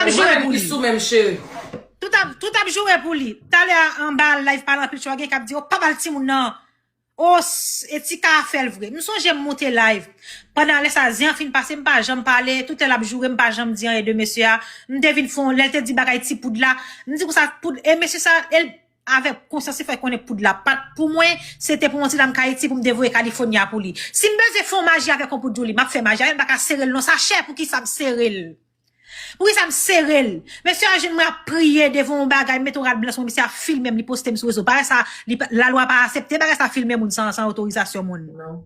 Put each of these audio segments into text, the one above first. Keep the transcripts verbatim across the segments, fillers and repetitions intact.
Ap Ou joure konnen pou ki li. Sou menm cheri. Tout ap, tout ap joure pou li. Talè anba live pale anpil chwa gen k ap di, oh, pa ba l timoun nan. Oh, s- e ti ka a fè l vre. M sonje m monte live. Pandan lè sa, zen an fin pase, m pa janm pale. Tout lè l ap joure, m pa janm di anyen de mesye a. M te vin fè yon, lè l te di bagay ti poud la. M di konsa, poud, e mesye sa, el, avèk konsyans, li fè konnen poud la pa t pou mwen, se te pou yon ti dam k Ayiti pou m te voye California pou li. Si m bezwen fè yon maji avèk yon poud Djouly, m ap fè maji avè l, m pa ka sere l non, sa chè, poukisa m sere l? Poukisa m sere l? Mesye a jwenn mwen ap priye devan yon bagay, m mete yon rad blan sou mwen, misye a filme m, li poste m sou rezo. Bagay sa, li pa- lalwa pa aksepte bagay sa, filme moun san, san otorizasyon moun. Non.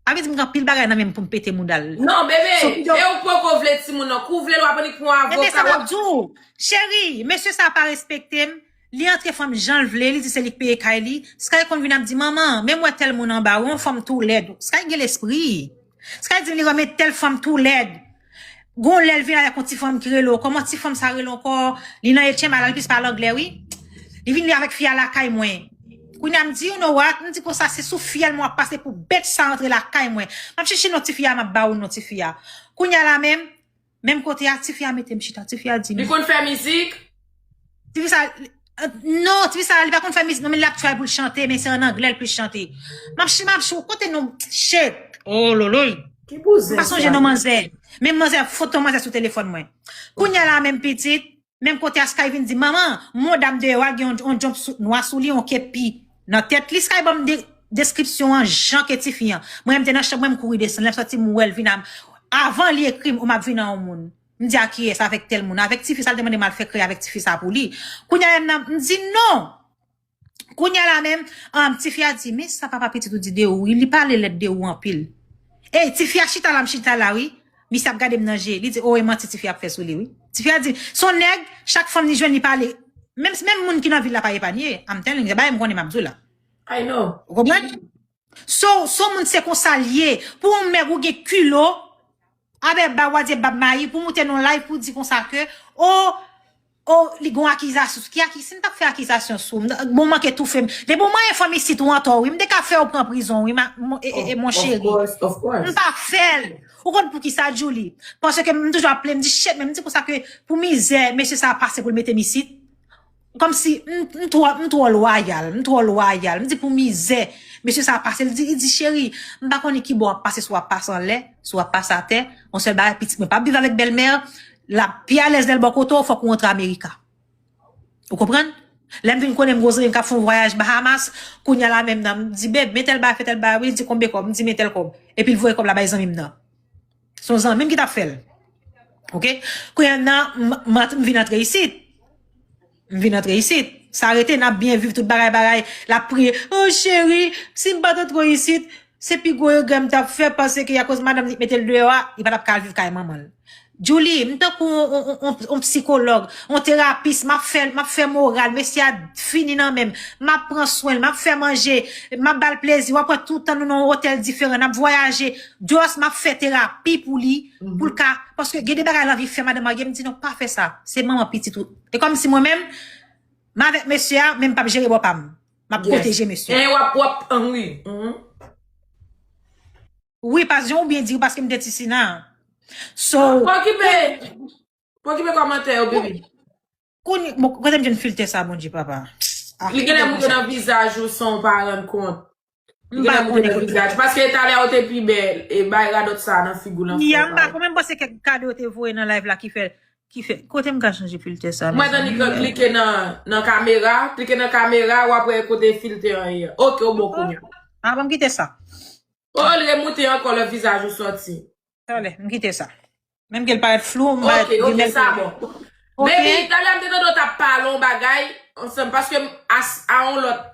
Sa vle di m gen anpil bagay nan men m pou m pete mouda l. Non, bebe, So, ki do- e ou poko vle timoun nan. Kou vle l w ap annik pou yon Ebyen, sa m avoka. ap di w. Cheri, mesye sa pa respekte m. Li antre fanm jan l vle, li di se li k peye kay li. Sky konn vin ap di, manman, men m wè tèl moun anba, yon fanm tou lèd. Sky gen lespri. Sky di m li renmen tèl fanm tou lèd. Gon lè l vin avèk yon ti fanm ki rele w. Kòman ti fanm sa rele ankò? Li nan etyen malal, li plis pale anglè, wi. Li vin li avèk fi a lakay mwen. Kounye a m di, you know what? M di konsa, se sou fyèl mwen w ap pase pou bèt sa antre lakay mwen. M ap chèche non ti fi a, m ap ba ou non ti fi a. Kounye a la menm, menm kote a, ti fi a mete m chita. Ti fi a di m. Li konn fè mizik? Ti fi sa, euh, non, ti fi sa, li pa konn fè mizik, non, men l ap try pou l chante, men se an anglè l plis chante. M ap ch- m ap ch- kote non, shit. Oh, loloy. Ki bouzen M pa sonje non manzè. Men manzè, foto manzè sou telefòn mwen. Kounye a la menm pitit, menm kote a Sky vin di, manman, mon dam deyò a gen yon, yon jumpsuit nwa sou li, yon kepi nan tèt li. Sky ban m de- deskripsyon an, jan ke ti fi an. Mwen, m te nan chanm mwen, m kouri desann. Lè m sòti, m wè l vin a m. Avan li ekri m, ou m ap vin an yon moun. M di a kiyès, avèk tèl moun. Avèk ti fi sa, l te mande m al fè kreye avèk ti fi sa pou li. Kounye a, m nan, m di non. Kounye a la menm, um, ti fi a di, men sa papa pitit ou di de ou, wi, li pale lèd de ou anpil. Ey, ti fi a chita la, m chita la, wi. Misye ap gade m nan je. Li di, oh, e manti ti fi ap fè sou li, wi. Ti fi a di, son nèg, chak fanm li jwenn li pale. Menm, menm moun ki nan vil la pa epanye. I'm telling you, se bagay m konnen m ap di w la. I know. Ou konprann? So, so moun se konsa l ye. Pou yon nèg ou gen kilo, avè ba wadye bab mayi, pou moute nan live pou di konsa ke, oh, oh, li gon akizasyon. Ki aki, si m t ap fè akizasyon sou, m, bon, manke toufe m. Depi w manyen fanm isit ou antò, wi, m te ka fè w pran prizon, wi, ma, mon, e, e, e, mon Of cheri. Course, of course. M pa fè l. Ou konn poukisa, Julie? Paske m toujou ap plen, m di, shit, men m di konsa ke pou mizè, mesye sa pase pou l mete m isit. Kòmsi m, m twò, m twò lwayal, m twò lwayal. M di pou mizè, mesye sa pase, li di, li di, cheri, m pa konnen ki bò w ap pase, si w ap pase anlè, si w ap pase atè, yon sèl bagay, pitit mwen p ap viv avèk bèlmè, l ap pi alèz lè l bò kote w, fòk ou rantre Amerika. Ou konprann? Lè m vin konnen m gon zanmi m k ap fè yon vwayaj Bahamas, kounye a la menm nan, m di, babe, men tèl bagay, fè tèl bagay, wi, li di, konbe kòb, m di, men tèl kòb. Epi l voye kòb la bay zanmi m nan. Se yon zanmi m ki t ap fè l. Oke? Kounye a nan, m, m, m vin antre isit. M vin antre isit. Sa rete, n ap byen viv tout bagay, bagay. L ap priye. Oh, cheri, si m pa t antre isit, se pi gwo egè m t ap fè, paske akoz madanm li mete l deyò a, li pa t ap ka al viv kay manman l. Julie, m tankou yon, yon, yon, yon, yon psikològ, yon terapis, m ap fè, m ap fè moral, mesye a fini nan men m, m ap pran swen l, m ap fè manje, m ap ba l plezi, w ap wè tout tan nou nan yon otèl diferan, n ap vwayaje, just m ap fè terapi pou li, pou l ka, paske gen de bagay l anvi fè madanm mwen, m di non, pa fè sa, se manman pitit ou. E kòmsi mwen menm, m avèk mesye a, men m p ap jere bò pa m, m ap pwoteje mesye a. E w ap, w ap, ah, wi. Mhm. Wi, pas jan ou byen di, paske m te ti sina. So, Pa okipe, pa okipe kòmantè yo, baby. Kounye, bon, kote m jwenn filtè sa, Bondye papa? Ah, Li genlè moute nan vizaj ou san w pa rann kont. Li M pa genlè moute konnen nan kote. Vizaj. Paske talè ou te pi bèl, e bay radòt sa nan figi w lan. Ya, m pa konnen, m panse kèk kado yo te voye nan live la ki fè, ki fè. Kote m ka chanje filtè sa? Mwen tann li klike nan, nan kamera, klike nan kamera, w ap wè kote filtè an ye. Oke, ou bon kounye a. Ah, bon, m kite sa. O, li remoute ankò lè vizaj ou sòti. Talè, m kite sa. Menm ke l parèt flou, m parèt Oke, oke, grimèl sa flou. Bon. Oke. Baby, talè m te tande w t ap pale yon bagay ansanm, paske a, a yon lòt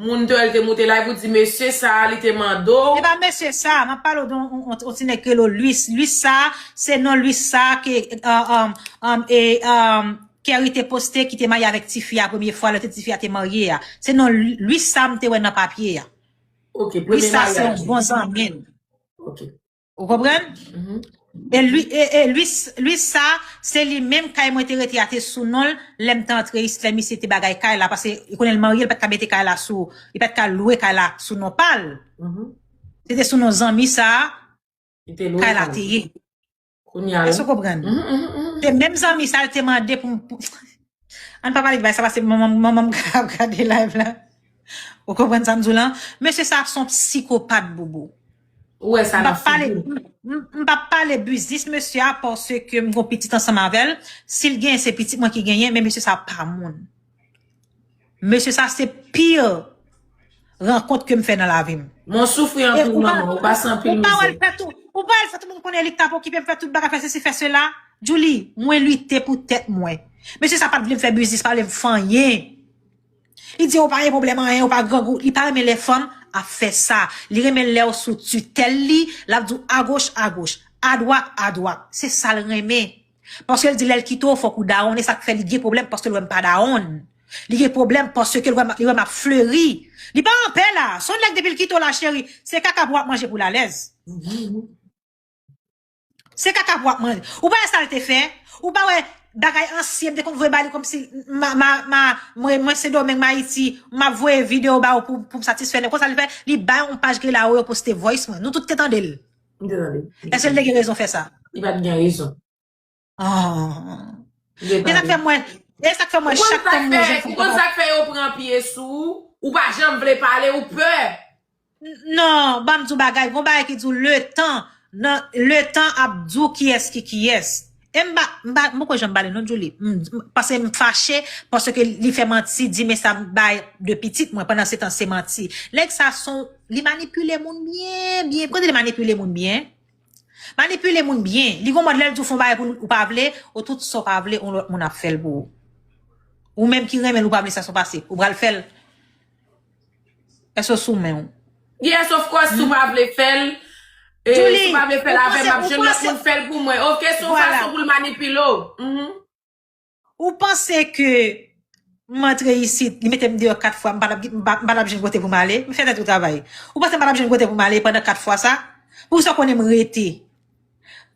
moun te wè l te moute live, ou di mesye sa, li te mande w. E pa mesye sa, m ap pale w de yon, yon, yon ti nèg ki rele Luis. Luis sa, se non Luis sa ke, um, um, um, e, um, Kerry te poste ki te marye avèk tifi a premye fwa, lè te tifi a te marye a. Se non Lu- Luis sa m te wè nan papye a. Oke, Luis premye sa se yon maryaj. Bon zanmi m. Oke. Ou konprann? Mhm. E Luis, e, e Luis, Luis sa, se li menm kay mwen te rete a te sou non l, lè m te antre isit, lè misye te bagay kay la, paske ou konnen l marye, l pa t ka mete kay la sou, li pa t ka lwe kay la sou non pa l. Mhm. Se te sou non zanmi sa, Li te lwe kay la kay. Te ye. Kounye a, Èske ou konprann? Mhm, mhm, mhm. Se menm zanmi sa l te mande pou m. Pou... Ann pa pale de bagay sa, paske manman manman m ka ap gade live la. Ou konprann sa m di w lan? Mesye sa se yon psikopat, bobo. Ou wè sa nan figi w. M p ap pale biznis mesye a paske m gon pitit ansanm avè l. Si l genyen, se pitit mwen ki genyen, men mesye sa pa moun. Mesye sa se pi rankont ke m fè nan lavi m. Mwen soufri anpil manman, ou pase anpil mizè. Ou pa wè l fè tout, ou pa wè l fè tout moun konnen li k t ap okipe m, fè tout bagay, fè sesi, fè sela. Julie, mwen lite pou tèt mwen. Mesye sa pa t vle m fè biznis, pa vle m fè anyen. Li di ou pa gen pwoblèm anyen, ou pa grangou. Li pa renmen lè fanm ap fè sa. Li renmen lè w sou titèl li, l ap di w agoch, agoch, adwat, adwat. Se sa l renmen. Paske l di lè l kite w, fòk ou dawonn, e sa k fè li gen pwoblèm paske l wè m pa dawonn. Li gen pwoblèm paske l wè m, li wè m ap fleri. Li pa anpè la. Se yon nèg depi l kite w la, cheri, se kaka pou w ap manje pou l alèz. Se kaka pou w ap manje. Ou pa wè sa l te fè? Ou pa wè bagay ansyen, m te konn voye ba li kòmsi ma, ma, ma, mwen, mwen Sendomeng, m Ayiti, m ap voye videyo ba ou pou, pou m satisfè nèg. Konsa li fè, li bay yon paj Gela Oyo poste voice mwen. Nou tout te tande l. M te tande. Èske l te gen rezon fè sa? Li pa t gen rezon. Ah. E sa k fè mwen, e sa k fè mwen chak tan m wè jèn fanm kòman. Ou konn sa k fè yo pran pye sou ou? Ou pa janm vle pale, ou pè. Non, ban m di w bagay, gon bagay ki di w letan, nan, letan ap di w kiyès ki kiyès. E m pa, m pa, m poko janm pale non, Julie. M, m, paske m fache, paske li fè manti, di men sa m bay de pitit mwen, pandan se tan se manti. Nèg sa se yon, li manipile moun byen, byen. Kote li manipile moun byen? Manipile moun byen. Li gon mòd lè l di w fè yon bagay pou ou pa vle, ou tout sa w pa vle, yon lòt moun ap fè l pou ou. Ou menm ki renmen l, ou pa vle sa, sa pase. Ou pral fè l. Èske w sou men w? Yes, of course, si w pa vle fè l, eh, si w pa vle fè l avè m, m ap jwenn lòt moun fè l pou mwen. Ok, se yon fason pou l manipile w. Mhm. Ou panse ke m antre isit, li mete m deyò kat fwa, m pa t ap, m pa, m pa t ap jwenn kote pou m ale? M fè tèt ou travay. Ou panse m pa t ap jwenn kote pou m ale pandan kat fwa sa? Poukisa w konnen m rete?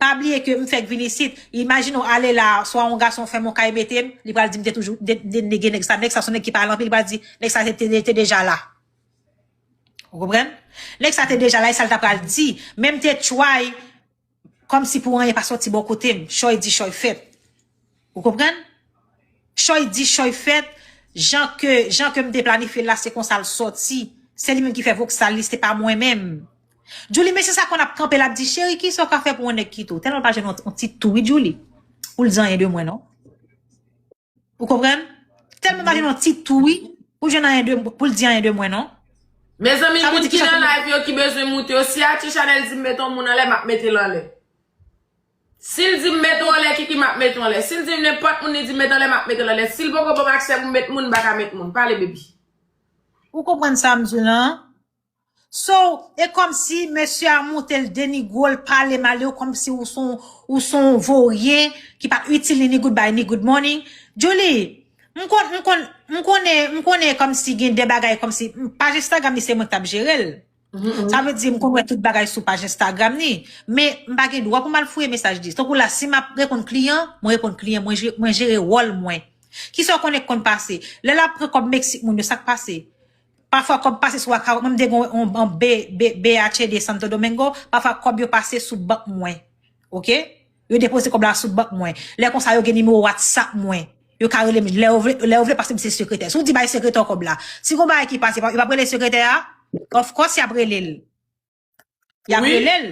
Pa bliye ke m fèk vin isit. Imajine w ale la, swa yon gason fè m yon kay mete m, li pral di m te toujou, de, de, de gen nèg sa. Nèg sa se yon nèg ki pale anpil, li pral di, nèg sa te, te, te deja la. Ou konprann? Nèg sa te deja la, e sa l ta pral di. Men m te try, kòmsi pou anyen pa sòti bò kote m. Choy di, choy fèt. Ou konprann? Choy di, choy fèt. Jan ke, jan ke m te planifye l la, se konsa l sòti. Se li menm ki fè voksal li, se pa mwen menm. Julie, mesye sa konn ap kanpe, l ap di, cheri, kisa w ka fè pou yon nèg kite w? Tèlman l pa jwenn yon, yon ti tou, wi, Julie. Pou l di anyen de mwen, non. Ou konprann? Tèlman l pa jwenn yon ti tou, wi. Pou l jwenn anyen de, pou l di anyen de mwen, non. Mezanmi, moun ki nan live yo ki bezwen moute yo, si Archie Chanel di m mete yon moun anlè, m ap mete l anlè. Si l di m mete w anlè, Kiki, m ap mete w anlè. Si l di m nenpòt moun li di m mete anlè, m ap mete l anlè. Si l poko ban m aksè pou m met moun, m pa ka met moun. Pale, baby. Ou konprann sa m di w lan? So, e kòmsi mesye a moute l denigre w, l pale mal de w, kòmsi ou se yon, ou se yon voryen ki pa t itil ni, ni goodbye, ni good morning. Julie, m konn, m konn, m konnen, m konnen kòmsi gen de bagay kòmsi, m, paj Instagram li se mwen ki t ap jere l. Sa vle di m konn wè tout bagay sou paj Instagram li. Men m pa gen dwa pou m al fouye mesaj li. Tankou la, si m ap reponn kliyan, mwen reponn kliyan, mwen je-, mwen jere wòl mwen. Kisa w konnen k konn pase? Lè l ap pran kòb Meksik moun yo, sa k pase? Pafwa kòb pase sou akawont mwen, m te gen yon, yon B, B, B H D Santo Domingo, pafwa kòb yo pase sou bank mwen. Oke? Yo depoze kòb la sou bank mwen. Lè konsa yo gen nimewo WhatsApp mwen. Yo ka rele m lè yo vle, lè yo vle paske m se sekretè. Si w di bay sekretè w kòb la, si gon bagay ki pase, yo p ap rele sekretè a? Of course, y ap rele l. Y ap rele l.